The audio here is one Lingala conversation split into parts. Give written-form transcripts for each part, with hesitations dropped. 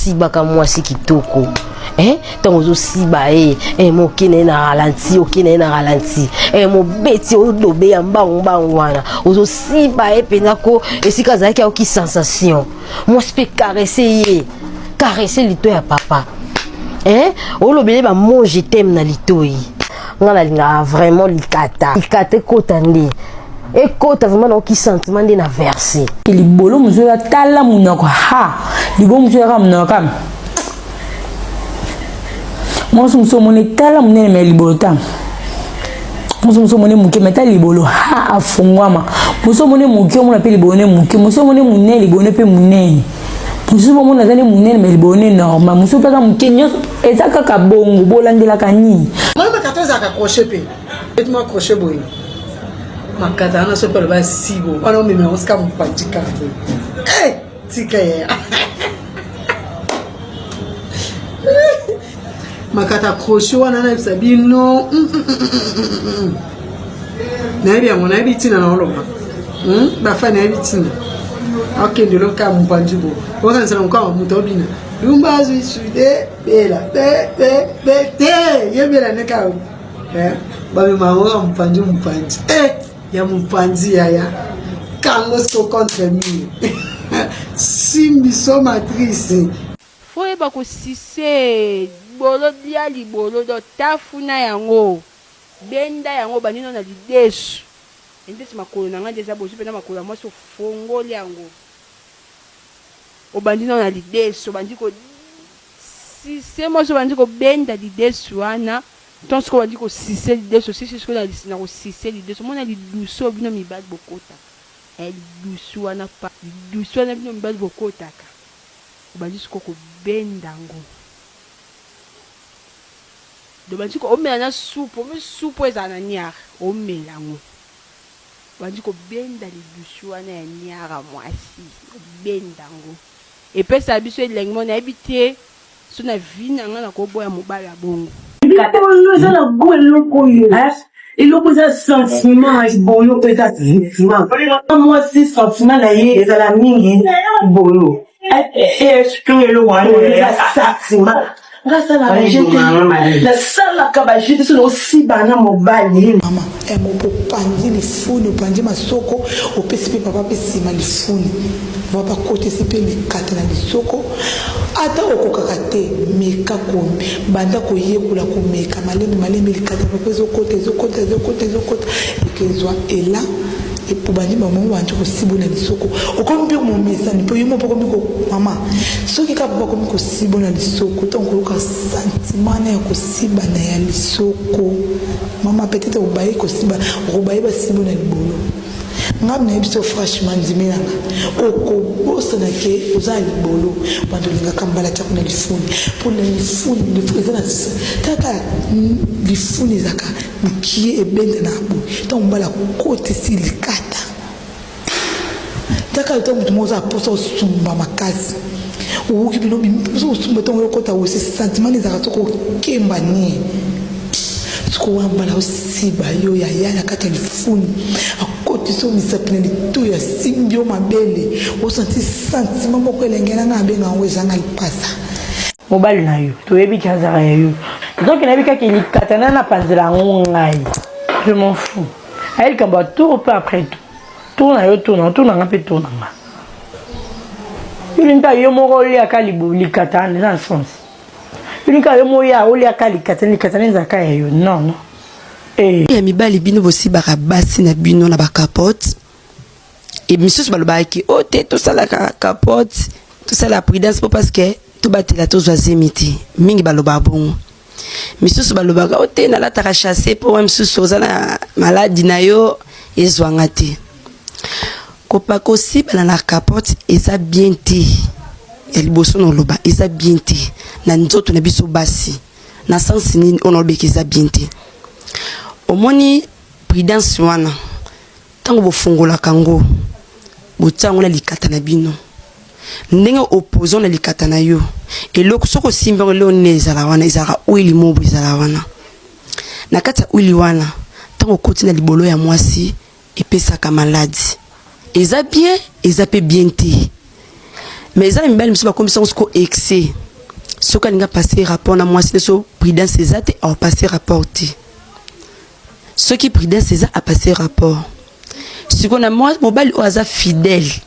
Sibaka mwasi kitoko. Eh, ntango ozosiba ye eh, moke na ye na ralenti, oke na ye na ralenti, eh, mobeti odobe ya mbangu mbangu wana ozosiba ye mpenza ko esika azalaki ayoki sensation. Mwasi mpe caresse ye, caresse lito ya papa, eh, olobele ba mots je t'aime na litoi. Nga nalingaka vraiment likata, likata ekota nde ekota vraiment, naoki sentiment nde na verse. Libolo mosusu eza tala monoko, ha libolo mosusu ezaka monoko kama mwasi mosusu omoni tala monene me libolo ta mosusu mosusu omoni moke me ta libolo ha afungwama, mosusu omoni moke omona mpe libolo ne moke, mosusu omoni monene libolo ne mpe monene, mosusu omoni aza ne monene me libolo ne normal, mosusu mpe aza moke. Nyonso eza kaka bongo, bolandelaka nini? Moi makata ezalaka crochet mpe eti mwa crochet boye, makata wana soki aloba sibo wana omema yango sika mopanzi kaka boye. Tika ye makata crochet wana, nayebisa bino, nayebi yango, nayebi ntina na oloba bafa, nayebi ntina akende loka mopanzi bo okanisana mokama moto obina lumba azwi sude bela be be be te yebela nde kaka bamema yango kaka mopanzi mopanzi ya mopanzi yaya kango siko contre mur simbi so matrice. Faut oyeba kosise libolo, lia libolo donc tafuna yango, benda yango, obandi nano na lidesu ndeti makolo na ngai nde eza bozwi mpenza makolo ya mwasi, ofongoli yango, obandi nano na lidesu, obandi ko sise mwasi, obandi kobenda lidesu wana ntango sikoyo obandi kosise lidesu, osisi sikoyo na kosise lidesu, omona lidusu oyo bino mibali bokotaka, lidusu wana pa lidusu wana bino mibali bokotaka, obandi sikoyo kobenda yango, obandi omela na supu, omi supu ezala na niare, omela yango, obandi kobenda lidusu wana ya niare mwasi, obenda yango, epesaka biso elengi moko nayebi te. So na vie na nga nakoboya mobali ya bongo. Libolo eza na gout, eloko oyo eloko eza sentiment, libolo eza sentiment. Mwasi sentiment na ye ezala mingi libolo eloko wana eza sentiment. Nga asalaka je te, nasalaka baje te so naosiba na mobali. Mama mopo opanzi lifuni, opanzi masoko, opesi mpe papa mpe nsima lifuni, papa akotisi mpe likata na lisoko. Ata okokaka te, meka banda koyekola komeka malembe malembe. Likata papa ezokota, ezokota, ezokota, ezokota, ekezwa ela obandi mama obandi kosibo na lisoko, okomi mpe momesani mpo yo moko okomi mama. Soki kaka papa akomi kosibo na lisoko, ntango koyoka sentiment na ya kosiba na ya lisoko, mama, peut-être obaye kosiba, okobaye basibo na libolo. Ngai nayebi so, franchement, ndimi nanga okobosana ke oza na libolo. Bando olingaka mbala tiako na lifuni, mpo na lifuni, lifuni eza na kaka lifuni ezalaka mokie, ebenda na boye. Ntango mbala akotisi likata, taka ntango moto moko oza aposa osumba makasi, owoki bino biso osumba, ntango oyokota wese, sentiment ezalaka soki okemba nie siko wana mbala osiba yo yaya na kati ya lifuni, akotisi yo misapi na litoyi, asimbi yo mabele, osanti sentiment moko elenge nanga abenga yango ezanga lipasa. Mobali na yo toyebi ke azalaka ya yo, donc nayebi kaka likata na napanzela yango ngai, je m'en fous. Aye likambo ya tour mpe après tout tour na yo, tour na tour na nga mpe tour na nga. Yo linga yo moko oliaka likata wana eza na sens, yo linga yo moko ya oliaka likata, likata na ezalaka ya yo, non non. Ya mibali, bino bosibaka basi na bino na bacapote e misusu balobaka ke o te, tosalaka capote, tosala prudence mpo parce que tobatela tozwa zemi te. Mingi balobaka bongo. Misusu balobaka o te, nalataka chasse mpo wa misusu oza na maladi na yo ezwanga te. Kopa kosibana na capote eza bien te. Ya liboso na oloba, eza bien te na nzoto na biso basi. Na sens nini oyo nalobeka eza bien te? Omoni prudence wana, ntango bofungolaka yango, botia yango na likata na bino, ndenge opposant na likata na yo, eloko soki osimbi yango, eloko nini ezala wana? Ezalaka huile mobo, ezala wana na kati ya huile wana. Ntango okoti na libolo ya mwasi, epesaka maladi. Eza bien, eza mpe bien te. Mais eza na mibali mosusu bakomisa yango siko excès. Soki alingi apase rapport na mwasi nde so prudence eza te, aopase rapport te. Soki prudence eza, apase rapport. Sikoyo na mobali oyo aza fidèle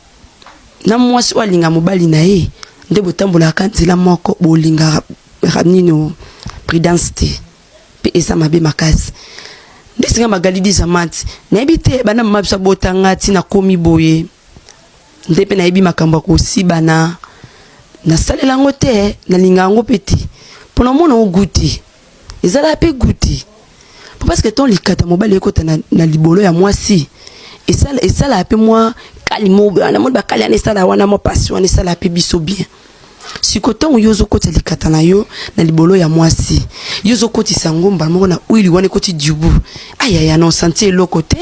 na mwasi oyo alinga mobali na ye, nde botambolaka nzela moko, bolingaka nini prudence te, mpe eza mabe makasi. Nde singa Magali Dizamati, nayebi te banda mama biso abotanga ntina komi boye, nde mpe nayebi makambo ya kosibana, nasalela yango te, nalinga yango mpe te, mpo namona yango goût te, ezalaka mpe goût te, po parce que ton likata mobali ekota na libolo ya mwasi, esalaka mpe mwa kali moko namoni bakali wana, esala wana mwa pasi wana, esalaka mpe biso bien. Siko ntango yo ozokotisa likata na yo na libolo ya mwasi, yo ozokotisa yango mbala moko na huile wana ekoti dubu, ayaya, na osanti eloko te.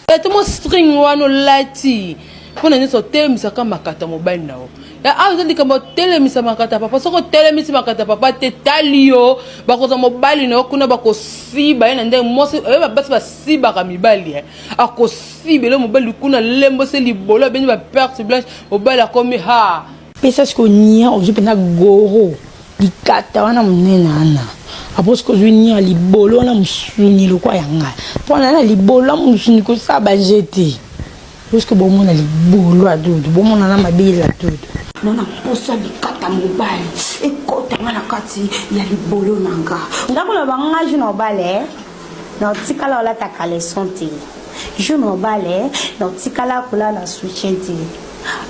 Ete mo string wana olati mpona nyonso, otelemisaka makata mobali na yo. Awa eza likambo otelemisa makata papa. Soki otelemisi makata papa te, tali yo, bakozwa mobali na yo kuna, bakosiba ye na ndenge mwasi oyeba basi basibaka mibali. Akosibela mobali kuna, lembo se libolo, abengi baperte blanche, mobali akomi ha. Pesa sikoyo nia, ozwi mpenza goro likata wana monene wana, apo soki ozwi nia libolo wana mosuni lokwa ya ngai, mpo na na libolo ya mosuni kosala baje te. Lorsque bomona libolo ya dudu, bomona na mabele ya dudu. Na posa likata mobali ekotanga na kati ya libolo na nga. Nga koloba nga jour na obale, na otikala olata caleçon te. Jour na obale, na otikala kolala na soutien te.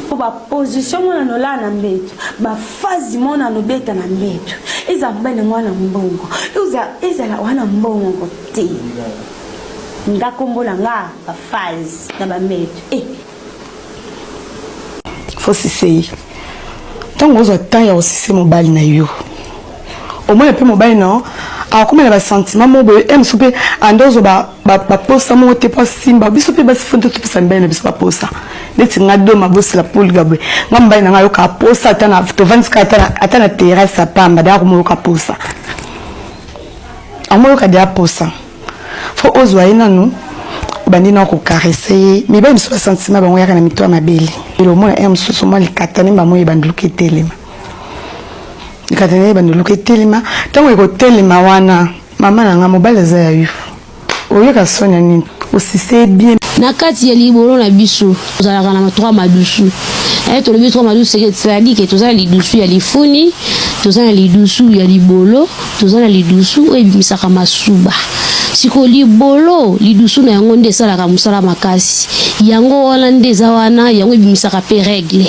Mpo baposition mona nolala na mbeto, bafazi mona nobeta na mbeto, ezala mobali na nga na mbongo, ezala wana mbongo te. Nga kombo na nga bafaze na bambeto eh. Faut sucer ye. Ntango ozwa temps ya kosucer mobali na yo, omona mpe mobali na yo akóma na basentiment moko boye. E mosusu mpe ande ozwa baposa moko te mpo asimba biso. Mpe basi, faut nde topesa mibali na biso baposa. Neti nga do mabosela pulga boye, nga mobali na nga ayoka posa, ata tovandisika ata na terrasse ya pamba, deya akomoyoka posa, amoyoka deya posa. Faut ozwa ye nanu, obandi na kocaresser ye. Mibali mosusu, basentiment bango yaka na mito ya mabele. Omona ye mosusu mwa likata nde bango ebanduluka etelema, likata nde ebanduluka etelema. Ntango ekotelema wana, mama na nga, mobali aza ya yo, oyoka soni ya nini? Osucer bien. Na kati ya libolo na biso, tozalaka na trois madusu. Tolobi trois madusu, c'est-à-dire que toza na lidusu ya lifuni, toza na lidusu ya libolo, toza na lidusu oyo ebimisaka masuba. Sikoyo libolo, lidusu na yango nde esalaka mosala makasi. Yango wana nde eza wana, yango ebimisaka mpe règle.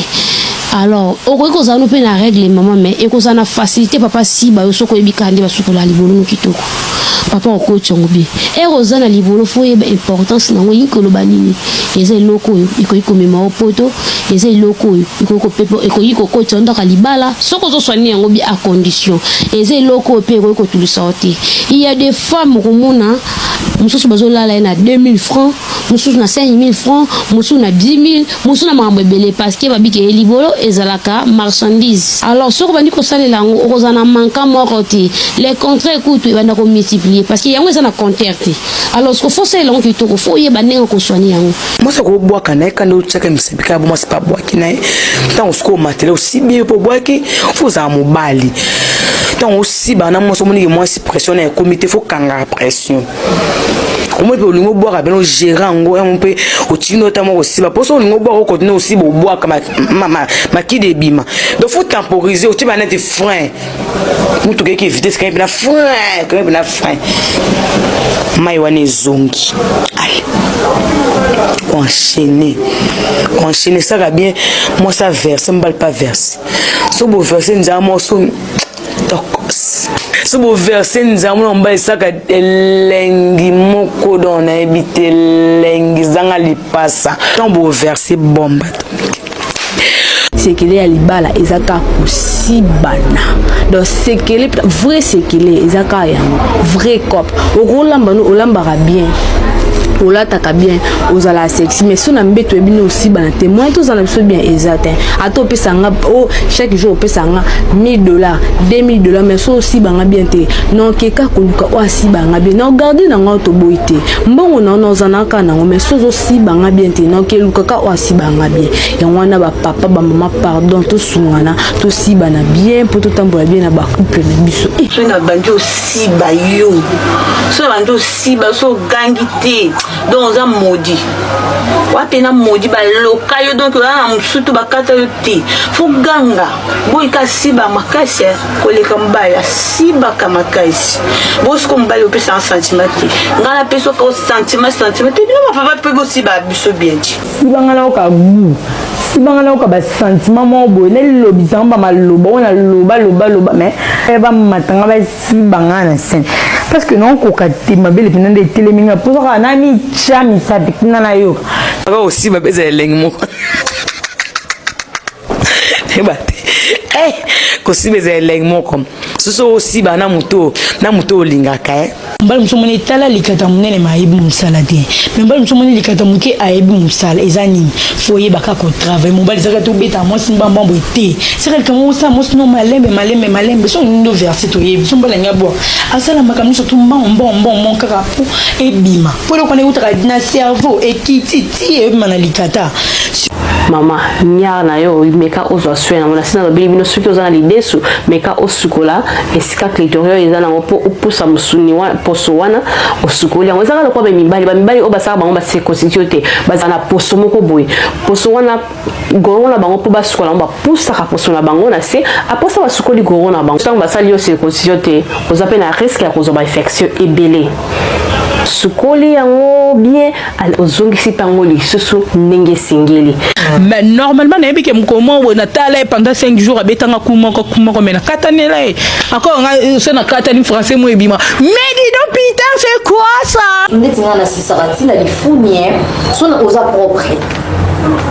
Alors okoki kozala no mpe na règle, mama, mais ekozala na facilité papa siba yo soki oyebi kaka nde basukola libolo no kitoko. Papa okoti yango bien. Ere oza na libolo, faut oyeba importance nango. Eyingi koloba nini? Eza eloko oyo ekoki komema yo poto, eza eloko oyo ekoki kokotisa yo ndako ya libala soki ozosoigner yango bien, à condition. Eza eloko oyo mpe ekoki kotulisa yo te. Il y a des femmes, okomona mosusu bazolala ye na 2000 francs, mosusu na 5000 francs, mosusu na 10 000, mosusu na makambo ebele, parce que babike ye libolo ezalaka marchandise. Alors soki obandi kosalela yango, okozala na manka moko te. Le contraire kutu, ebanda komultiplier, parce que yango eza na compteur te. Alors siko faut salela yango kitoko, faut oyeba ndenge okosoigner yango. Mwasi akobwaka na ye kanda, otiaka misapi kaka bo mwasi mpe abwaki na ye. Ntango sikoyo omatele, osibi ye mpo obwaki. Faut ozala mobali, ntango osiba na mwasi, omoniki mwasi pression na ekomi te, faut kangaka pression. Omoi mpe olingi obwaka pene, ogérer yango yango mpe otindi ota moko osiba, mpo so olingi obwaka, okontinue osiba, obwaka makidi ebima. Donc faut temporiser, otie ba neti frein, mutuka eki vitesse, kangi mpena frein, kangi mpena frein, mai wana ezongi. Ale, enchaîner, enchaîner, esaka bien. Mwasi averse, mobali pa verse. So boverse nzala moko so tokos, so boverse nzambe na mobali, esaka elengi moko. Don nayebi te, elengi zanga lipasa ntango boverse bombe atomike. Sekele ya libala eza kaka kosibana. Donc sekele, vrai sekele eza kaka yango, vrai cop. Okolamba no, olambaka bien. Olataka bien, ozala sexy, mais so na mbeto oyebi nde osibana te, moyen tozala na biso bien eza te. Ata opesa nga o chaque jour opesa nga 1000 $, 2000 $, mais so osiba nga bien te, nokeka koluka oyo asiba nga bien. Na ogarde na nga, toboyi te, mbongo na wana oza na kaka nango, mais so ozosiba nga bien te, naokeluka oyo asiba nga bien. Yango wana, bapapa, bamama, pardon, tosungana, tosibana bien mpo totambola bien na bacouple na biso. Soki nabandi osiba yo, soki nabandi osiba, so ogangi te, donc oza maudit wapena, maudit, baloka yo, donc oza na mosutu, bakata yo te. Fo ganga boyika, siba makasi koleka mobali asibaka makasi. Bosiko mobali opesaka sentiment te, ngai napesaka sentiment, sentiment te. Bino bapapa mpe bosiba biso bien ti. Sibanga nayoka goût, sibanga nayoka basentiment moko boye, nalobisanga bamaloba oyo naloba loba loba, mais bamatanga basibanga na scène, parce que naokoka te. Mabele mpena nde etelemi nga mposa kaka namitya misapi kuna nayoka. Aka kosimba mpe ezala elengi moko, yeba te. Kosimba ezala elengi moko. Soso osiba na moto, na moto olingaka e. Mobali mosu omoni etala likata monene, ma ayebi mosala te, me mobali mosu omoni likata moke, ayebi mosala. Eza nini? Fo oyeba kaka kotravaille. Mobali ezaka te obeta mwasi mbambambo te, seka likambo osala mwasi no malembe malembe malembe. So olingi ndo verse, toyebi so mobali alingi abwaka, asala makambo nyonso tu mbango mbango mbango mbango kaka mpo ebima, mpo eloko wana eutaka na cerveau, ekiti ti ebima na likata. Mama, niare na yo, meka ozwa soin yango. Na sina lobeli bino, soki oza na lidesu, meka osukola esika clitoris oyo eza nango mpo opusa mosuni wa, poso wana osukoli yango. Ezaka lokola bamibali, bamibali oyo basalaka bango bacirconcision te, bazala na poso moko boye. Poso wana, goro na bango, mpo basukola yango, bapusaka poso na bango na se aposa, basukoli goro na bango. Ntango basali yo circoncision te, oza mpe na risque ya kozwa bainfection ebele. Sukoli yango bien, ozongisi mpe yango lisusu ndenge esengeli. Mais normalement nayebi ke mokolo moko boye natala ye pendant 5 jours, abetanga ku moko ku moko, mais nakatanela ye encore. Nga so nakatani, français mo ebima: "Mais dis donc, putain, c'est quoi ça?" Ndeti nga nasisaka ntina lifuni e, so oza propre,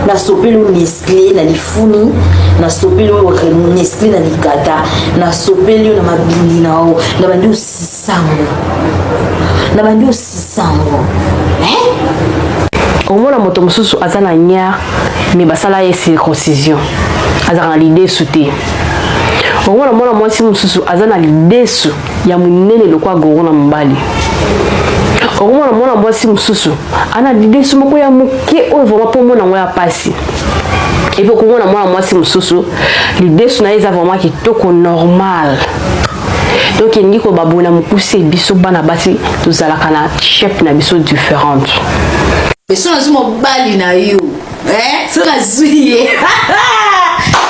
nasopeli o Nestlé na lifuni, nasopeli oyo Nestlé na likata, nasopeli oyo na mabindi na o, na bandi osisango, na bandi osisango. Omona moto mosusu aza na niare, me basala ye circoncision, azalaka na lidesu te. Omona mwana mwasi mosusu aza na lidesu ya monene lokola goro na mobali. Okomona mwana mwasi mosusu ana lidesu moko ya moke oyo vraiment mpo omona yango ya pasi. Et puis okomona mwana mwasi mosusu, lidesu na ye eza vraiment kitoko, normal. Donc elingi koloba boye na mokuse, biso bana basi tozalaka na shape na biso différente. So nazwi mobali na yo, so nazwi ye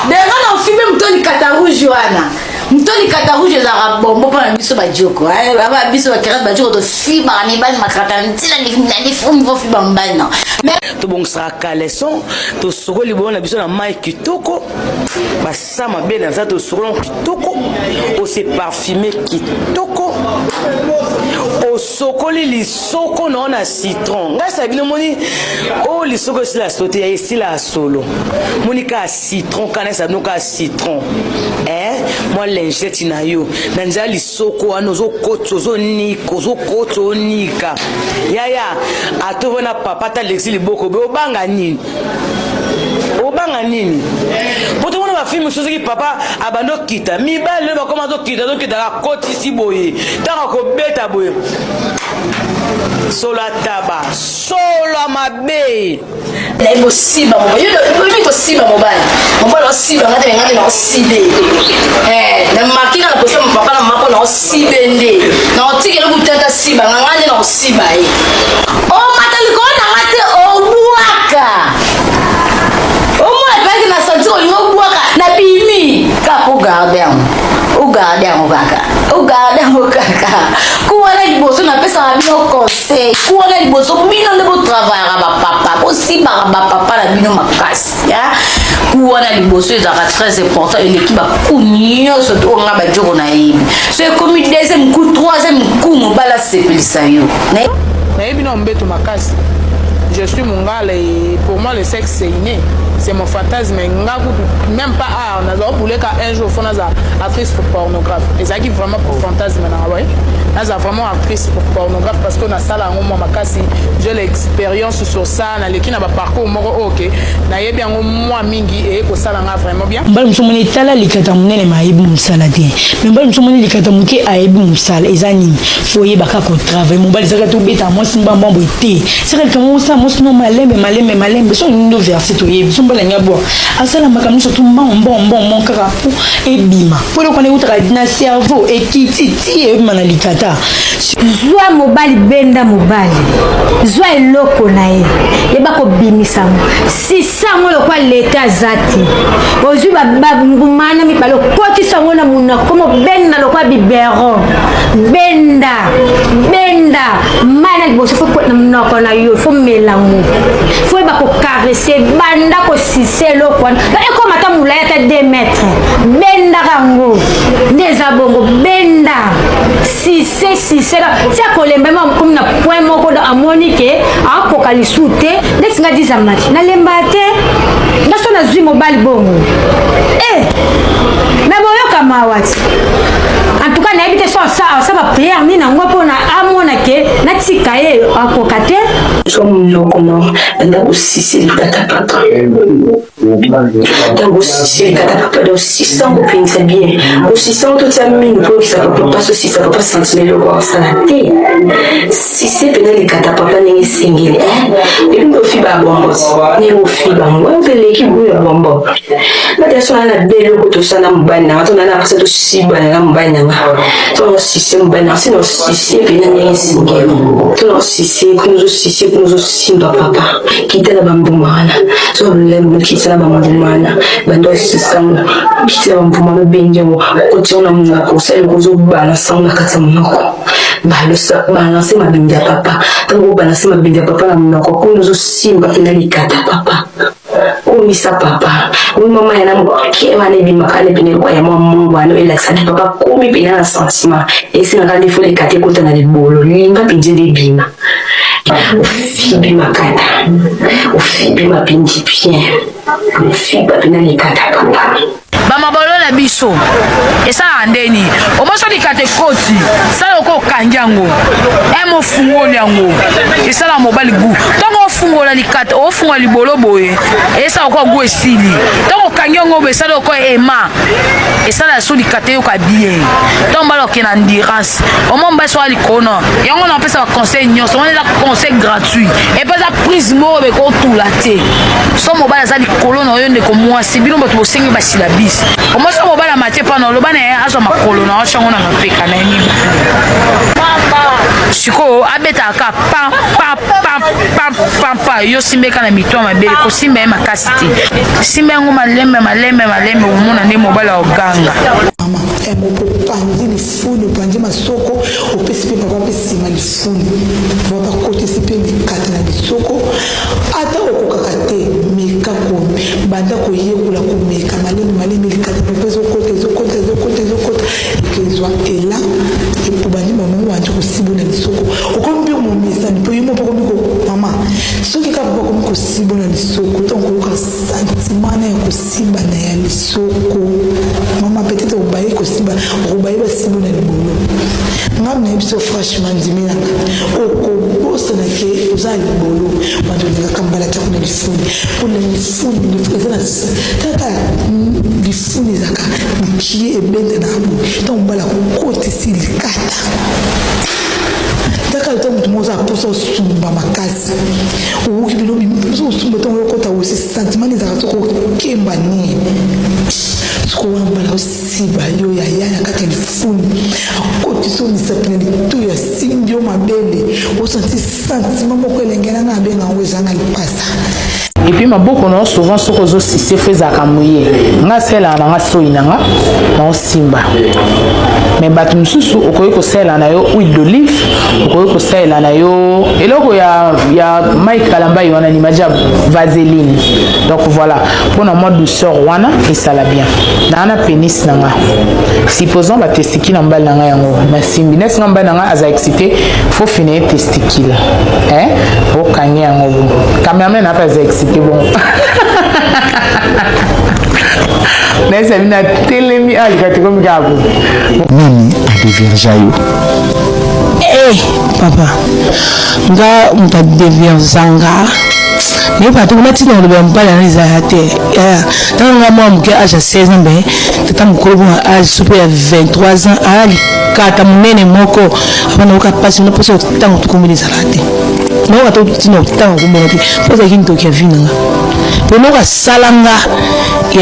denga na ofimbe moto likata rouge wana, moto likata rouge ezalaka bombo mpo na biso bajoko aba, biso bakerate bajoko, tofibaka mibali makata ntina na lifumi, fofiba mobali na. Tobongisaka caleçon, tosokoli bongo na biso na mai kitoko, basa mabe na nza, tosokoli kitoko, ose parfume kitoko, osokoli lisoko na yo na citron. Ngai sa bino moni oyo lisoko esila so te, esila ya solo. Moni kaka citron, kana esa bino kaka citron, mwa lingette na yo na nzela lisoko wana, ozokotisa, ozonika, ozokotisa, onika. Yaya, atovo na papa ata alekisi liboko boye, obanga nini? Obanga nini? Po tomona bafilme mosusu, soki papa abandi okita, mibali oyo bakoma azokita, azokita, akotisi boye, ntango akobeta boye, solo ataba, solo ya mabe. Nayebi kosiba mobali, oyebi kosiba mobali, mobali osiba nga te, me nga nde naosibe na maki nga na posa papa na mama mpo naosibe nde naotikela kutata siba nga, nga nde naosiba ye. Omata likolo na nga te, obwaka, omona mpaki na santi olingi obwaka, nabimi kaka. Ogarde yango, ogarde yango kaka, ogarde yango kaka. Ku wana liboso napesaka bino conseil, ku wana liboso bino nde botravayaka bapapa, bosimbaka bapapa na bino makasi. Ku wana liboso ezalaka très important, eleki baku nyonso to nga bajoko nayebi. So ekomi deuxième coup, troisième coup, mobali asepelisa yo. Nayebi na mbeto makasi. Je suis mongala et pour moi le sexe, c'est inné. C'est mon fantasme. Nga kutu même pas art, naza obuleka un jour faut naza actrice pour pornographe. Ezalaki vraiment pour fantasme na ouais. Naza vraiment actrice pour pornographe parce que nasala yango mwa makasi, j'ai l'expérience sur ça, naleki na ba parcours moko ok, nayebi yango mwa mingi eye kosala nga vraiment bien. Mobali mosusu omoni tala likata monene ma ayebi mosala te, mais mobali mosusu omoni likata moke ayebi mosala. Eza nini? Fo oyeba kaka kotravaille. Mobali ezaka tobeta mwasi mbambambo te, saka likambo osala mwasi no malembe malembe malembe. So olingi ndo verse toyebi so mobali alingi abwa asala makambo nyonso tu mbongo mbongo mbongo mbongo kaka po ebima, po eloko wana eutaka na cerveau ekiti ti ebima na likata. Zwa mobali, benda mobali, zwa eloko na ye, yeba kobimisa yango, sisa yango lokwa leta aza te. Ozwi bambuma na mibale, okotisa yango na monoko, komo benda lokwa biberon, benda benda mai na liboso, fo na monoko na yo, fo mela yango, fo yeba kokarese, banda kosise eloko wana ekoma ata molai ata 2 mètre, bendaka yango nde eza bongo, benda sise sise ti akolemba ma komi na point moko do amoni ke akoka lisusu te. Ndeti nga dizamati nalemba te, nga so nazwi mobali bongo e me boyoka mawa ti. En tout cas nayebi te so asa baprière nini yango mpona amona ke natika ye akoka te. Zwa monoko no, banda kosisi likata papa. Ntango osisi likata papa, da osisi yango mpenza bien, osisi yango totia mingi mpo oyokisa papa mpasi, osisa papa sentiment eloko akosala te. Sise mpena likata papa ndenge esengeli. Epi nde ofiba bombo, ndenge ofiba yango mpe eleki boyo ya bombo. Nata so na na eloko tosala na mobali nanga, to na na mposa tosibana na mobali nanga, to na osise mobali nanga, si na osise mpena ndenge esengeli, to na osise kuna, ozosise kuna, ozosimba papa, kita na bambuma wana, so lolemo, kita na bambuma wana, banda osisa yango, kita na bambuma wana, obendi yango, okoti yango na monoko, osali eloko, ozobalansa yango na kati ya monoko, balanse mabindi ya papa. Ntango obalanse mabindi ya papa na monoko kuna, ozosimba mpena likata papa, komisa papa mama ya na moke wana ebimaka na pene kwa ya mwa mongo wana, elakisaki papa komi mpena na sentiment esengaka nde fo likata ekota na libolo, linga mpenza nde ebima. Ofibi makata, ofibi mabindi bien, ofiba mpena likata papa. Bamabolo na biso esalaka ndeni omoso likata ekoti, sala oko okangi yango eme ofungoli yango, esala mobali gu. Ntango ofungola likata, ofungola libolo boye, esala oko gu esili. Ntango okangi yango boye, esala oko ema, esala so likata eyoka bien. Ntango mbala okende na endurance, omo mobali soka likolo na yango, na opesa baconseil nyonso wana, eza conseil gratuit epe eza prise moko bekotula te. So mobali aza likolo na yo, ndeko mwasi, bino bato bosengi basilabisi, omoi so mobali amati epa na oloba na ye, azwa makolo na oshango na mapeka na ye mibale, sikoyo abetaka ka pam pam pam pam pam pa, yo simbeka na mito ya mabele, kosimba ye makasi te, simba yango malembe malembe malembe, omona nde mobali akoganga. Mama mopo, opanzi lifuni, opanzi masoko, opesi mpe papa mpe nsima lifuni, papa akotisi mpe likata na lisoko. Ata okokaka te, meka banda koyekola komeka malembe malembe. Likata papa ezokota, ezokota, ezokota, ezokota, ekezwa ela obandi mama, obandi kosibo na lisoko, okomi mpe momesani mpo yo moko okomi mama. Soki kaka papa akomi kosibo na lisoko, ntango koyoka sentiment na ya kosimba na ya lisoko, mama, peut-être obaye kosimba, okobaye basimbo na libolo. Ngai nayebi biso franchement, ndimi nanga, okobosana ke oza na libolo. Bato olingaka mbala tiako na lifuni, mpona lifuni eza na kaka lifuni, ezalaka mokie, ebenda na boye. Ntango mbala kokotisi likata, taka ata moto moko oza mposa osumba makasi, owoki bino mposa osumba, ntango oyokota osi sentiment ezalaka soko okemba nini, soko wana mbala osiba yo yaya na kati ya lifuni, akotisi yo misapi na litoyi, asimbi yo mabele, osanti sentiment moko elenge nanga abenga yango ezanga lipasa. Et puis maboko na yo souvent soki ozosise, fo ezalaka moye. Nga asalelaka na nga soi na nga naosimba, mais bato mosusu okoki kosalela na yo huile d'olive, okoki kosalela na yo eloko ya Mike Kalambai wana, nimaja vaseline. Donc voilà, mpona mwa douceur wana esala bien. Naa na pénis na nga, supposons batesticule na mobali na ngai, yango nasimbi neti nga mobali na ngai aza excité, fo fina ye testicule, eh? Okangi yango bo, cameraman ape aza excité bongo. Nayebisa bino atelemi awa likata ekomi kaka boye. Nani adeviergea yo? Eh, papa nga moto adeviergea nga nayebi te kuna ntina koloba mobali yana ezala te ntango nga mwa moke age ya 16 ans me tata mokolo bonga age so mpe ya 23 ans aya likata monene moko apa nayoka mpasi na mposa ntango tokombeli ezala te nayoka to ntina ntango kombela te mpo ezalaki ndoki ya vi na nga mpo eloko asala nga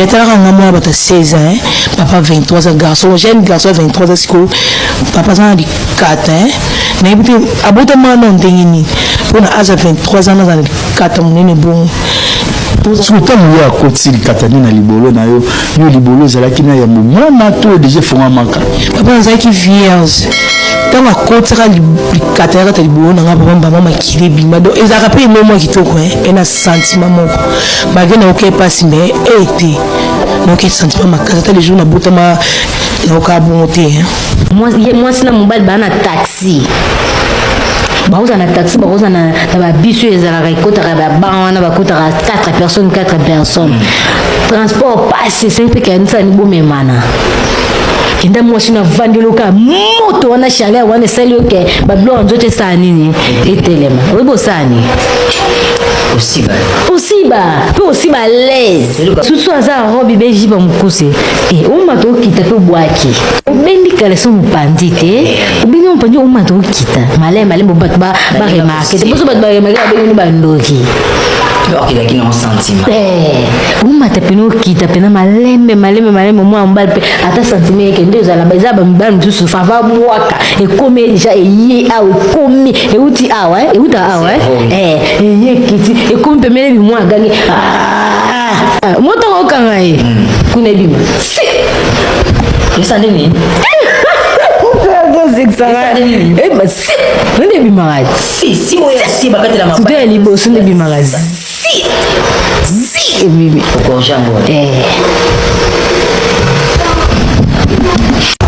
etalaka nga mwana bato ya 16 ans papa 23 ans garçon jeune garçon ya 23 ans sikoyo papa aza na likata nayebi te abotama na ndenge nini mpo na age ya 23 ans naza na likata monene bongo. Soki ntango yo akotisi likata nde na libolo na yo, yo libolo ezalaki na yambo mwana to deja efongwamaka? Papa, nazalaki vierge ntango akotisaka likata ya kata libolo na nga. Papa, mbama makili ebima. Donc ezalaka mpe emo mwa kitoko e na sentiment moko, malgré nayoka epasi, mais e te nayoka sentiment makasi. Ata le jour nabotama nayoka bongo te. Mwasi na mobali baa na taxi, bakozala na taxi, bakozala na babus oyo ezalaka ekotaka baban wana, bakotaka 4 personnes, 4 personnes, transport pasi esengi mpe kanisani bomemana. Kenda mwasi na vandeli oka moto wana, chaleur wana esali oke babiloko ya nzoto esala nini, etelema. Oyebi osala nini? Osiba. Osiba mpe osiba l'aise, susu aza robe bejiba mokuse e omata okita mpe obwaki, obendi caleçon mopanzi te, obendi mopanzi, omata okita maleme malembe, bato baremarquer te. Poso bato baremarquer, babengini bandoki. Okendaki nango sentiment. Omata pene, okita pena malembe malembe malembe. Mwana mobali mpe ata sentiment eke nde ozala. Eza bamibali mosusu fava bwaka, ekomi deja, eye awa, ekomi, euti awa, euta awa, eye ekiti, ekomi pembeni, bimwa agangi motongo okanga ye kuna, ebima. Esa nini? Nde ebimaka. Si si, oyo si bakatela. Surtout ya liboso nde ebimaka zi zi, ebimi. Okorge yango.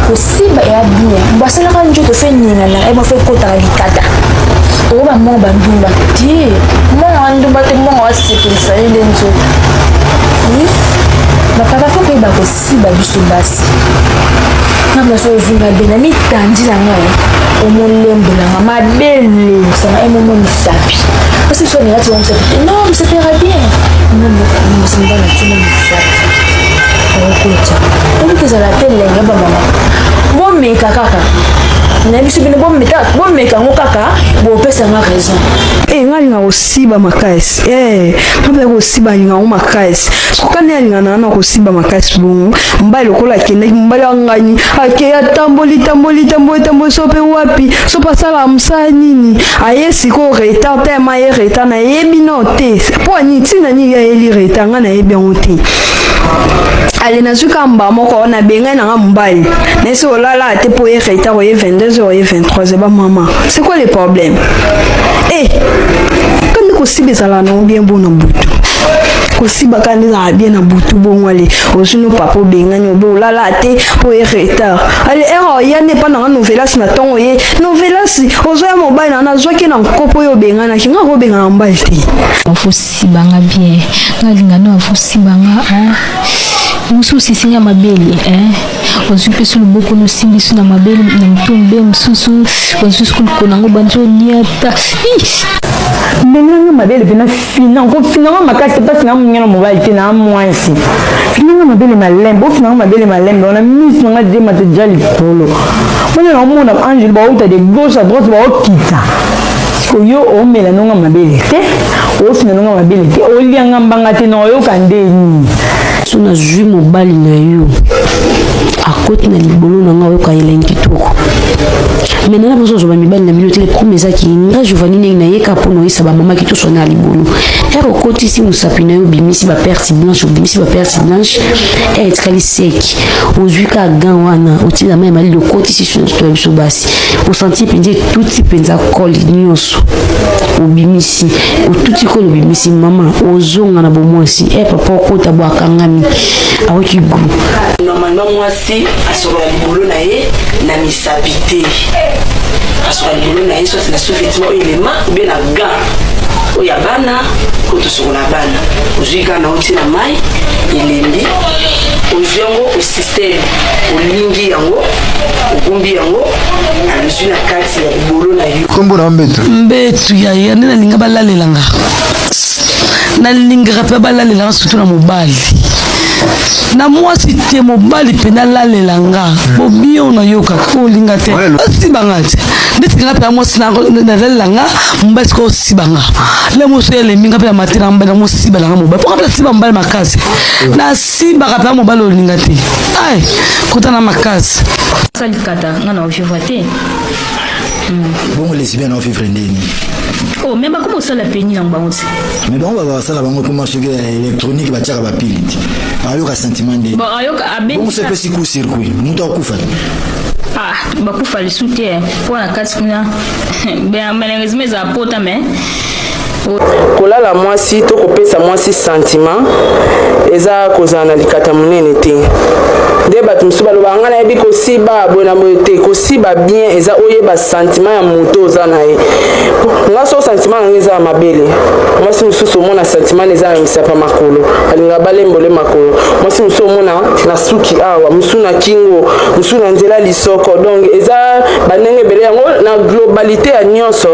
Kosimba eya bien, basalaka nzoto fe ningana eba fe ekotaka likata. Oyo bamongo bandumba te, mongo ya ndumba te, mongo asepelisa ye nde nzoto. Oui, bapapa fo koyeba kosiba biso basi. Nga place ozwi mabe na mitandi na ngai, omolembo na nga mabele osanga emomo misapi osi biso alinga ti misapi te. Non, misapi yaka bien mosimba na timo misapi okotya okoki ezala te elenge. Bamama bomeka kaka na biso, bino bomeka yango kaka, bopesanga raison. Eh, nga alinga kosiba makasi. Eh, nga mpe kosiba alinga yango makasi. Soka nde alinga na na kosiba makasi bongo, mobali lokola akendaki, mobali angani akei, atamboli tamboli tamboli tamboli, so mpe wapi, so mpe asalaka mosala nini, aye sikoyo retard. Tema ye retard, nayebi no te mpo ani ntina nini ayeli retard. Nga nayebi yango te. Ale nazwi kaka mbala moko, nabengai nanga mobali, nayesi olala te mpo ye retard, oye 22 heures, oye 23 heures. Bamama, c'est quoi le problème? Eh, kandi kosiba ezalaka nango bien bo na butu, kosiba kandi ezalaka bien na butu bongo. Ale ozwi no papa, obengani obe olala te mpo ye retard. Ale ere oya nde epa nanga novelas na ntongo, ye novelas ozwa ya mobali na nazwaki na nkopo oyo obenganaki nga, kobengana mobali te. Afosibanga bien, nga alinga no afosibanga mosusu esinga mabele, ozwi mpe so loboko nosimbi so na mabele na motu mbe mosusu, ozwi so likolo yango bandi oniata. Melanga mabele mpena fina, kofinanga makasi te mpasi na mongana mobali te na mwasi. Finanga mabele malembe, ofinanga mabele malembe wana, miso nanga dema te ja likolo wana, naomona angele bauta de gauche à droite baokita. Sikoyo omela nonga mabele te, ofina nonga mabele te, olianga mbanga te, na oyoka nde nini? So nazwi mobali na yo akoti na libolo na nga, oyoka elengi kitoko. Me nana mposo ozwa bamibali na bino te. Le ezaki nga Giovanni ndenge nayeka mpo noyesa bamama kitoswa na libolo. Ere okotisi mosapi na yo, obimisi baperte blanche, obimisi baperte blanche, ere etikali sec, ozwi ka gan wana, otina mai malili, okotisi so ya biso basi, osanti mpenza etuti mpenza kole nyonso, obimisi, otuti kole, obimisi, mama ozonga na bomwasi. E papa okota bo akangami, aoki gu. Normalement mwasi asokola libolo na ye na misapi te, asokola libolo na ye soit na sous-vêtement oyo elema ou bien na gant. Oyo ya bana, oyo tosokola bana. Ozwi kaka na otie na mai, elembi. Ozwi yango osysteme, olingi yango, ogumbi yango, alozwi na kati ya libolo na yo. Kombo na mbetu. Mbetu ya ya nde nalinga balalela nga. Nalingaka mpe balalela nga surtout na mobali. Na mwasi te mobali mpe nalalela nga. Bobio nayokaka olinga te. Osiba nga te. Ndeti nga mpe mwasi nalalela nga mobali sikoyo osiba nga. Le mosu elembi nga mpe na matela mobali na mosiba na nga mobali. Mpo nga mpe nasiba mobali makasi. Nasibaka mpe mobali olinga te. Ai, kota na makasi. Salikata nga na ovivre te. Bongo lesbienne ovivre ndeni? Oh, mais bakoma osala peni yango bango te. Mais bango basala bango ekoma soki ya électronique batiaka bapili te. Ayoka sentiment nde. Bon, ayoka abeti. Bongo soki epesi coup circuit, moto akufa te. Ah, bakufa lisu te mpo na kati kuna. Ben, malheureusement ezala pota mais Kolala mwasi to kopesa mwasi sentiment eza kozala na likata monene te. Nde bato mosusu balobaka ngai nayebi kosiba boye na boye te. Kosiba bien eza oyeba sentiment ya moto oza na ye. Nga so sentiment na ngai eza ya mabele. Mwasi mosusu omona sentiment na eza na misapa makolo, alingaka balembole makolo. Mwasi mosusu omona na suki awa, mosusu na kingo, mosusu na nzela lisoko. Donc eza bandenge ebele yango na globalite ya nyonso.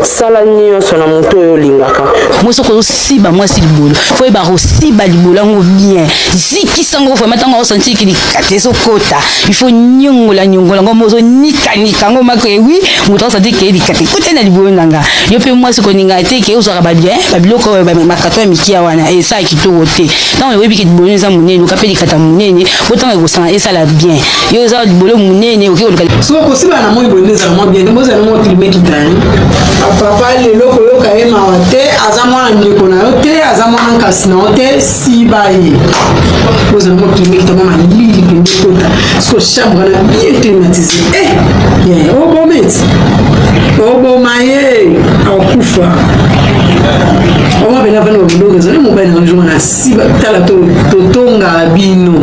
Sala nyonso na moto oyo olingaka. Mwasi oko osiba mwasi libolo fo oyeba kosiba libolo yango bien zikisa yango vraiment ntango osentir ke likata ezokota il faut nyongola nyongola yango mo ozonikanika yango mako ewi moto akosentir ke likata ekota na libolo na nga yo mpe mwasi koninga te ke ozwaka babien babiloko oyo makato ya mikia wana esala kitoko te ntango oyebi ke libolo eza monene oka mpe likata monene po ntango ekosanga esala bien yo oza libolo monene okoki koluka Soki kosiba na moi boye nde ezala mwa bien te bozala mwa klima ekita ye papa lelo koyoka ye mawa te aza mwana ndeko na yo te aza mwana nkasi na yo te siba ye bozala mwa klima ekita mwa malili mpenza ekota siko chambre wana bien climatise eh yeah, oboma eti oboma ye akufa oma pena vana babiloko ezali mobali na jour na siba tala totongaka bino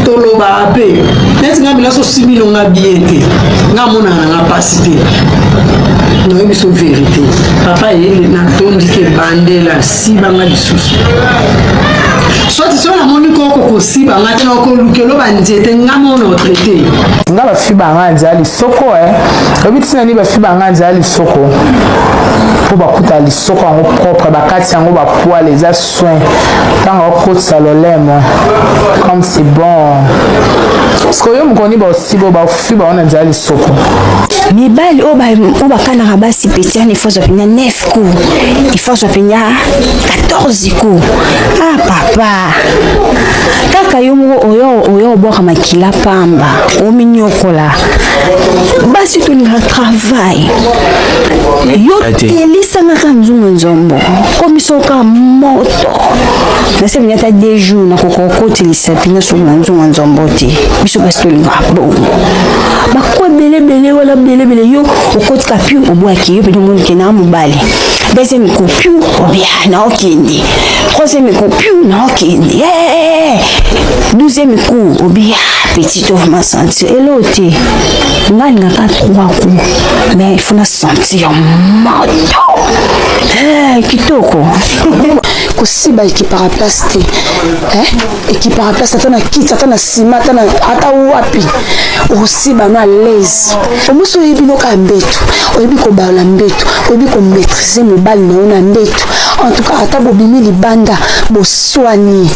tolobaka mpe neti nga bila sosi bino nga bien te nga amonaka na nga mpasi te nayebi biso verité papa ye natondi ke bandela siba nga lisusu soit soki namoni koko kosiba nga te nakolukelo banzete nga mono traite nga bafiba nga nzela lisoko e oyebi ntina nini bafiba nga nzela lisoko mpo bakuta lisoko yango propre bakati yango bapoile eza soin ntango okotisa lolemo comme c'est bon sikoyo mokoni basibo bafi bango na nzela lisoko mibali oyo bakanaka basi petiane ifo azwa mpenza 9 coups ifo azwa mpenza 14 coups ah papa kaka yo moko oyo oyo obwaka makila pamba ominyokola basi tolingaka travail yo telisangaka nzungu nzombo komisoka moto nase mpenza ata deux jours nakoka kokotelisa mpenza soki na nzungu nzombo te biso basi tolingaka bongo bakwa ebelebele wana belebele yo okotika piu obwaki yo mpenza omoni ke na mobali deuxième coup piu obia naokende troisième coup piu naokende eh, douzième coup obia petit ovma sentir elo te ngai alingaka trois coup mais il faut na sentir moto eh, kitoko kosiba ekipaka place te eh? ekipaka place ata na kiti ata na nsima ata wapi okosiba no alaise omosi oyebi noka mbeto oyebi kobalola mbeto oyebi komaîtrise mobali na yo na mbeto en tout cas ata bobimi libanda boswani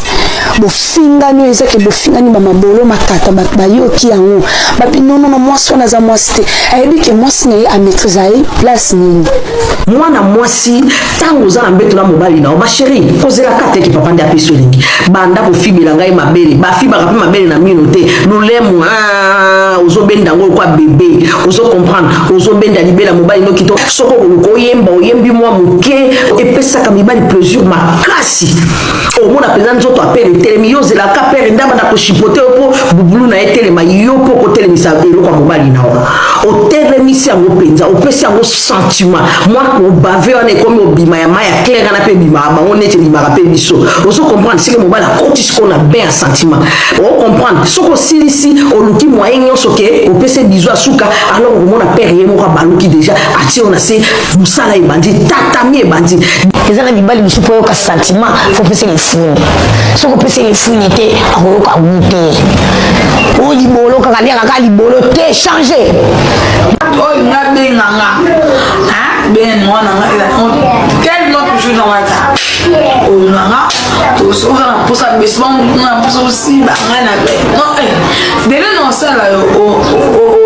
bofingani oyo ezake bofingani bamabolo makata bato bayoki yango babi nonono mwasi wana aza mwasi te ayebi ke mwasi na ye amaîtrise aye place nini mwana mwasi ntango oza na mbeto na mobali na yo basheri kozelaka te ke papa nde apesi olingi banda kofibela ngai mabele bafibaka mpe mabele na mino te lolemo ah, ozobenda yango lokwa bebe ozo comprendre ozobenda libela mobali noki to soki okoluka oyemba oyembi mwa moke epesaka mibali plaisir makasi omona mpenza nzoto apele etelemi yo ozelaka pere nde abanda koshipote yo mpo bubulu na ye etelema yo mpo okotelemisa eloko ya mobali na yo otelemisi yango mpenza opesi yango sentiment mwa kobave wana ekomi obima ya mai ya claire wana mpe ebimaka bango neti ebimaka mpe biso ozo comprendre seke mobali akoti sikoyo na bain ya sentiment o comprendre soki osilisi oluki moyen nyonso oke opesi bizu ya suka, alors okomona père ye moko abaluki deja, atie yo na se, mosala ebandi, tatami ebandi. Eza na mibali mosusu mpo oyoka sentiment fo opesa lifuni. Soki opesi lifuni te, akoyoka goût te. Oyo libolo kaka liaka kaka libolo te, change. Oyo nga benga nga ben mwana nga eza tellement toujours na WhatsApp. Oyo na nga tozoka na mposa besoin na mposa osiba nga na be non dele na osala yo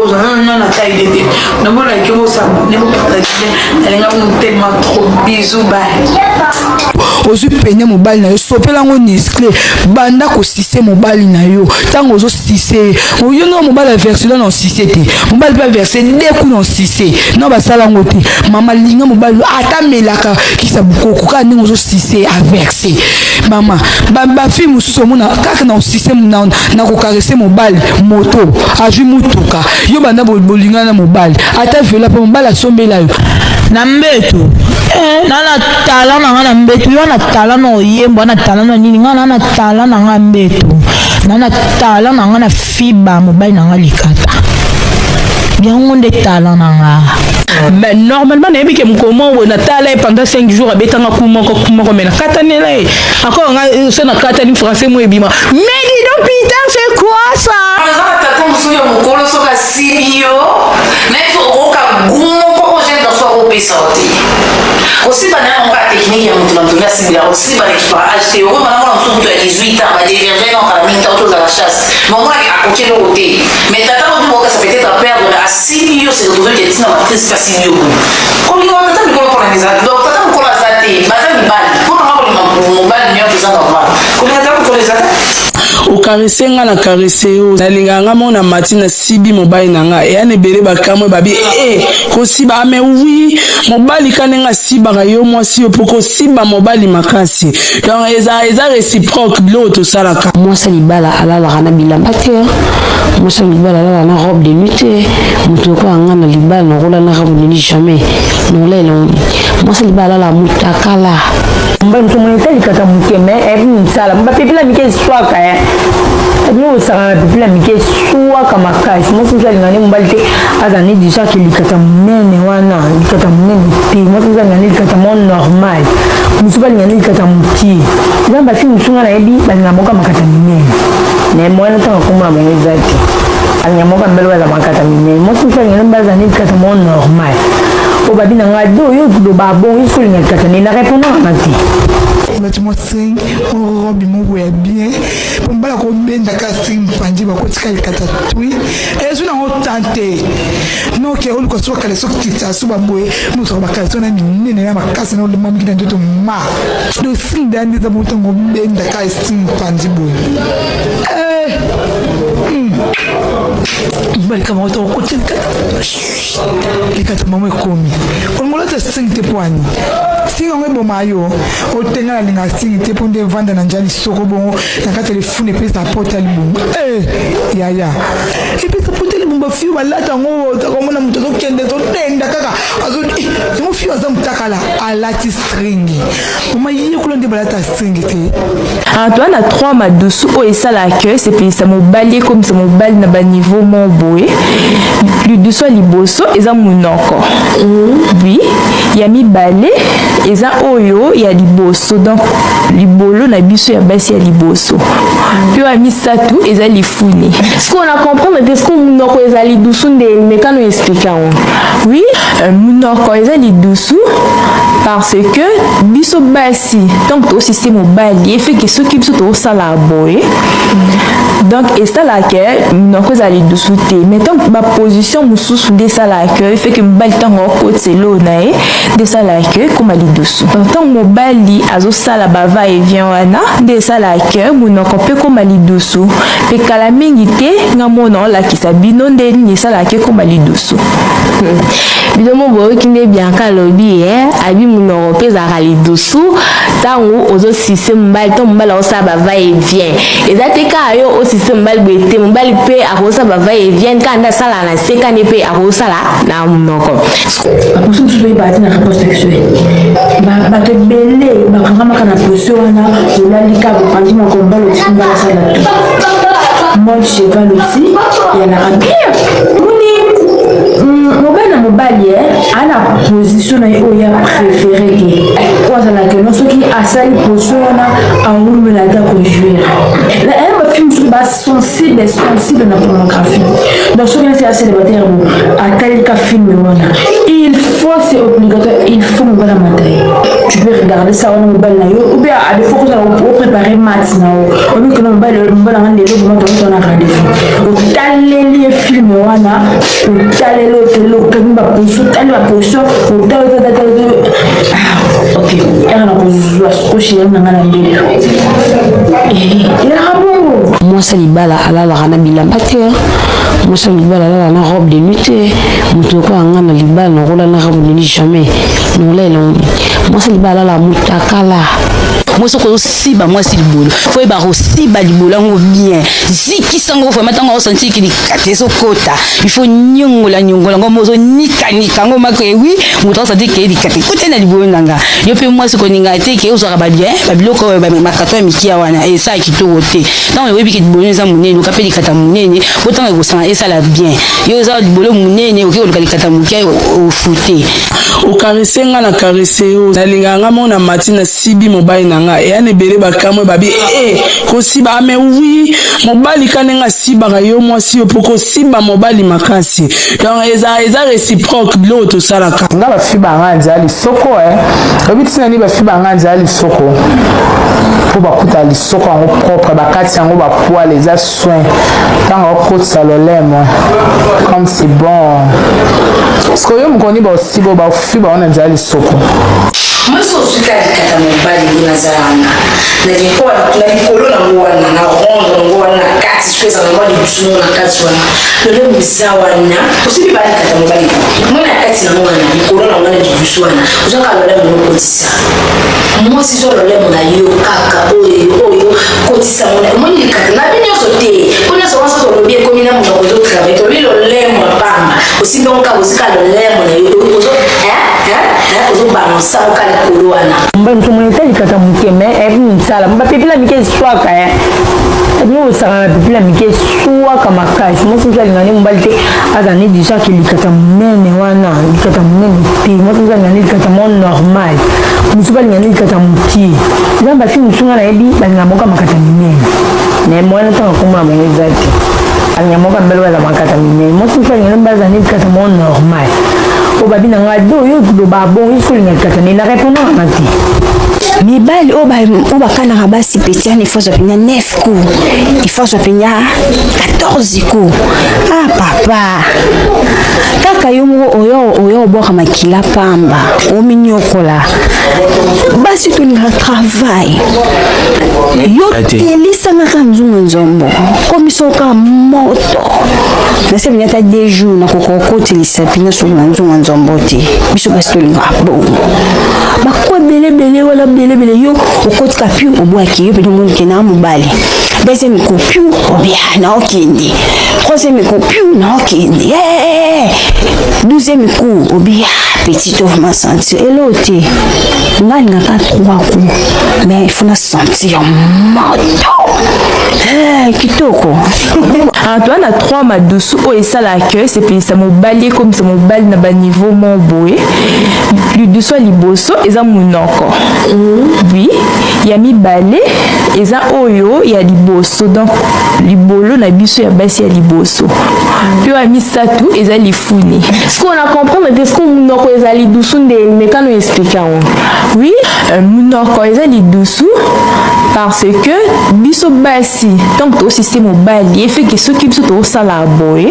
ozala na na taille te namonaki bosabone bopartage nalinga bino tellement trop bisous bye. Ozwi pene mobali na yo, sopela yango nescle, banda kosise mobali na yo. Ntango ozosise ye, yo no mobali averse na osise te, mobali mpe averse deku na osise no basala yango te. Mama, linga mobali ata amelaka kisa bukoko kaka ndenge ozosise averse. Mama, bafille mosusu omona kaka na osise na kokarese mobali, moto azwi motuka, yo banda bolingana na mobali ata vela mpo mobali asombela yo. Na mbeto na na talent na nga na mbeto, yo na talent na oyembo, na talent na nini, nga na na talent na nga mbeto, na na talent na nga na fiba mobali na nga likata, yango nde talent na nga. Mais normalement nayebi ke mokolo moko boye natala ye pendant 5 jours, abetanga ku moko ku moko, mais nakatanela ye encore. Nga so nakatani français mo ebima, mais dis donc putain, c'est quoi ça? Eza na tata mosusu ya mokolo, soki asibi yo nayebi okoyoka goût moko oyo jeune garçon akopesa yo te. Kosiba na yango kaka technique ya moto na moto nde asibila. Kosiba na ekipaka age te. Okoyeba na mwana mosusu moto ya 18 ans badévierge na okala mingi ntango tozala chasse, mais omonaki akoki eloko te. Mais tata motu bokasa peut-être aperdre, mais asibi yo, se retrouve ke ntina matrice mpe asibi yo boye. Kolinga tata mikolo mpona eza donc tata mokolo aza te, baza mibali. Mpona nga kolinga mobali nyonso eza normal, kolinga tata mokolo eza te. Okarese nga na karese yo, nalingaka nga mona mati na sibi mobali na nga eya na ebele bakamwe babi e kosiba ame wi mobali ka ndenge asibaka yo mwasi yo mpo kosiba mobali makasi. Donc eza réciproque biloko tosalaka. Mwasi ya libala alalaka na bilamba te, mwasi ya libala alalaka na robe de nuit te. Moto lokola nga na libala nakola na robe de nuit jamais, nakolela. Mwasi ya libala alalaka mutakala. Mobali moto moni etalikaka moke, mais eyebi mosala. Bapepela mike eswaka, ebino kosaka na pepela mike eswaka makasi. Mwasi mosu alinga nde mobali te aza ne du genre ke likata monene wana, likata monene te. Mwasi mosu alinga nde likata moko normal, mosusu balinga nde likata mokie. Eza bafille mosusu nga nayebi balinga moko makata minene, mais moyen ntango komona bango eza te. Alinga moko mbele baza makata minene, mwasi mosusu alinga nde mobali aza nde likata moko normal. Oyo babi na nga do yo loba bongo, yo soki olinga likata nde na répondre nga te. Olati mwa string, mwa robe moko ya bien, po mobali akobendaka string mopanzi, bakotika likata twi ezwi nango tan te. Noke oluka so bakala so kita so baboye mosaka bakala so na minene na makasi na olema mingi na nzoto ma do string da nde eza bongo. Ntango obendaka string mopanzi boye, mobali kama oto okoti likata, likata mamo ekomi. Olingo olata string te mpo ani string yango eboma yo otenga. Nalinga string te mpo nde evanda na nja lisoko bongo na kati ya lifuni, epesa pota libongo. Yaya, epesa pota libongo. Bafio balata yango, okomona moto azokende azodenda kaka yango. Fio aza motakala, alati string. Mama, ye kuna nde balata string te. Toza na trois madusu oyo esalaka ke esepelisa mobali, ekomisa mobali na baniveau moko boye. Lidusu ya liboso eza monoko, oui. Ya mibale eza oyo ya liboso, donc libolo na biso ya basi ya liboso. Mpe ya misato eza lifuni. Sikoyo na comprendre te, sikoyo monoko eza lidusu nde mekano explique yango. Oui, monoko eza lidusu parce que biso basi ntango tosise mobali efeke, soki biso tosala boye, donc esalaka monoko eza lidusu te. Mais ntango baposition mosusu nde esalaka efeke mobali ntango akotisa eloko na ye nde esalaka ekóma lidusu. Donc ntango mobali azosala bava et vient wana nde esalaka monoko mpe ekóma lidusu. Mpe kala mingi te nga mona olakisa bino nde nini esalaka ekóma lidusu. Bino mo boyoki nde Bianca alobi e abi monoko mpe ezalaka lidusu ntango ozosise mobali to mobali akosala bava et vient. Eza te kaka yo osise mobali boye te, mobali mpe akosala bava et vient kaka nde asalaka na se kani mpe akosala na monoko. Baposo mosusu oyebaka te na rapport sexuel, bato ebele bakangamaka na position wana. Olali kaka, bopanzi makombala, otiki mbala asala to. mode cheval aussi eyalaka bien. Moni mobali na mobali ana position na ye oyo ya préféré te, oyo azalaka no soki asali position wana awumela ata kojouir. Aya bafilme mosusu basensible sensible na pornographie, donc soki nasi acélibataire bo atalika film wana, il faut, c'est obligatoire, il faut mobali amata ye. Tu peux regarder ça wana mobali na yo, ou bien à défaut kozala opréparé mat na yo, obikona mobali, mobali anga lelo vraiment toza na rendez-vous, otaleli ye film wana, otaleli, oteli, okangi baposition, otali baposition, otali, otali, ah ok, ere na kozwa sikoshi yango na ngai na mbeto, elaka bongo. Mwasi ya libala alalaka na bilamba te, mwasi ya libala alalaka na robe de nuit te. Moto lokola nga na libala nakola na robe de nuit jamais, nakola elongi. Mwasi ya libala alalaka mutakala. Mwasi okosiba mwasi libolo, fo yeba kosiba libolo yango bien, zikisa ngo vraiment. Ntango osentir ke likata ezokota, il faut nyongola nyongola ngo, ozonikanika yango mako ewi moto asentir ke likata ekota na libolo na nga. Yo mpe mwasi koninga te ke ozwaka babien babiloko oyo makato ya mikia wana esala kitoko te. Ntango oyebi ke libolo eza monene, oka mpe likata monene po ntango ekosanga esala bien. Yo oza libolo monene, okoki koluka likata moke ofute. Okarese nga na karese yo, nalingaka nga mona mati na sibi mobali na nga eya na ebele bakamwe babi e kosiba ame wi mobali ka ndenge asibaka yo mwasi yo mpo kosiba mobali makasi, donc eza eza réciproque biloko tosalaka. Nga bafiba nga nzela lisoko e oyebi ntina nini bafiba nga nzela lisoko? Mpo bakuta lisoko yango propre, bakati yango bapoile, eza soin. Ntango okotisa lolemo, comme c'est bon. Sikoyo yo mokoni baosibo bafiba wana nzela lisoko. Mwasi ozwika likata mobali nde naza wana na likolo nango wana na rondre nango wana na kati, soki ezala mwa libusu nango na kati wana, lolemo eza wana, osili ba likata mobali mwa na kati nango wana, likolo nango wana, libusu wana, ozwaka lolemo okotisa. Mwasi zwa lolemo na yo kaka oyo oyo kotisa mona omoni likata na bino nyonso te, mpo nyonso wana soki olobi ekomi na monoko ozotravaille. Tolobi lolemo ya pamba, osimbi yango kaka, ozika lolemo na yo, ozo ozobalansa yango kaka likolo wana. Mobali mosu omoni ete likata moke me eyebi mosala, bapepila mike eswaka bino bosaka na pepila mike eswaka makasi. Mwasi mosu alinga nde mobali te azala ne déjà ke likata monene wana, likata monene te. Mwasi mosu alinga nde likata moko normal, mosusu balinga nde likata moke. Eza basi mosusu nga nayebi balinga moko makata minene, mais mwana ntango akomona bango eza te, alinga moko mbele baza makata minene. Mwasi mosusu alinga nde mobali azala nde likata moko normal. Oyo babi na ngai do yo loba bongo, yo soki olinga likata nde na répondre na te. Mibali oyo bakanaka basi petit wana, ifo azwa mpenza 9 coups, ifo azwa mpenza 14 coups. Ah papa, kaka yo moko oyo oyo obwaka makila pamba, ominyokola. Basi tolingaka travail. Yo telisangaka nzungu nzombo, komisoka moto nase mpenza ata 2 jours nakoka kokotelisa mpenza soki na nzungu nzombo te. Biso basi tolingaka bongo, bakwa ebelebele wana belebele, yo okotika piu, obwaki yo mpenza, omoni ke na mobali. Deuxième coup, piu, obia na okende. Troisième coup, piu, na okende. 12e coup, obia petit to vraiment sentir elo te. Nga alingaka trois coups, mais il faut na sentir moto. Kitoko. Toza na trois madusu oyo esalaka ke esepelisa mobali, ekomisa mobali na baniveau moko boye. Lidusu ya liboso eza monoko, oui. Ya mibale eza oyo ya liboso, donc libolo na biso ya basi ya liboso. Mpe ya misato eza lifuni. Sikoyo na comprendre te, sikoyo monoko eza lidusu nde mekano explique yango. Oui, monoko eza lidusu parce que biso basi ntango tosise mobali efeke, soki biso tosala boye,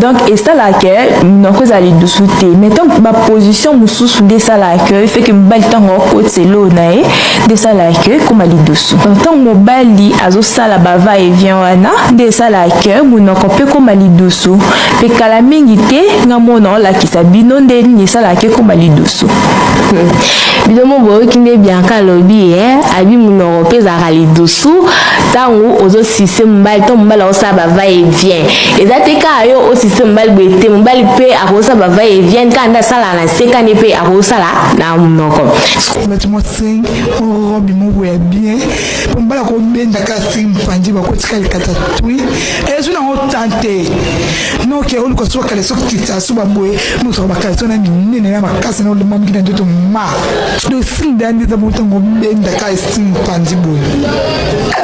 donc esalaka monoko ezala lidusu te. Mais ntango baposition mosusu nde esalaka efeke mobali ntango akotisa eloo na ye nde esalaka ekóma lidusu. Donc ntango mobali azosala bava et vient wana nde esalaka monoko mpe ekóma lidusu. Mpe kala mingi te nga mona olakisa bino nde nini esalaka ekóma lidusu. Bino mo boyoki nde Bianca alobi eh, abi monoko mpe ezalaka lidusu ntango ozosise mobali to mobali akosala ba va et vient. Eza te kaka yo osise mobali boye te, mobali mpe akosala ba va et vient kaka nde asalaka na se kani mpe akosala na monoko. Olati mwa string, mwa robe moko ya bien, po mobali akobenda kaka string mopanzi bakotika likata twi, ezwi nango temps te. Noke oluka so bakaleso kitisa so baboye, nozwaka bakaleso na minene na makasi na olema mingi na nzoto ma. Donc string da nde eza bongo ntango obenda kaka string mopanzi boye.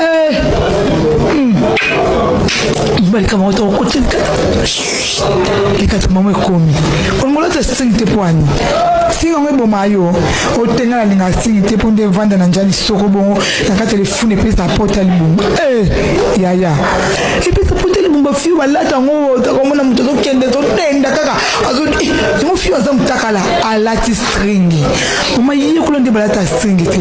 Eh! Mobali kama oto okoti likata. Likata mama ekomi. Ongola ta string te po ani. String yango eboma yo. Otenga na linga string te po nde evanda na njali soko bongo na kati ya lifuni epesa pota libumba. Eh! Yaya. Epesa pota libumba fiyo balata yango okomona moto azokende azodenda kaka azo eh, yango fiyo aza mutakala alati string. Mama yekola nde balata string te.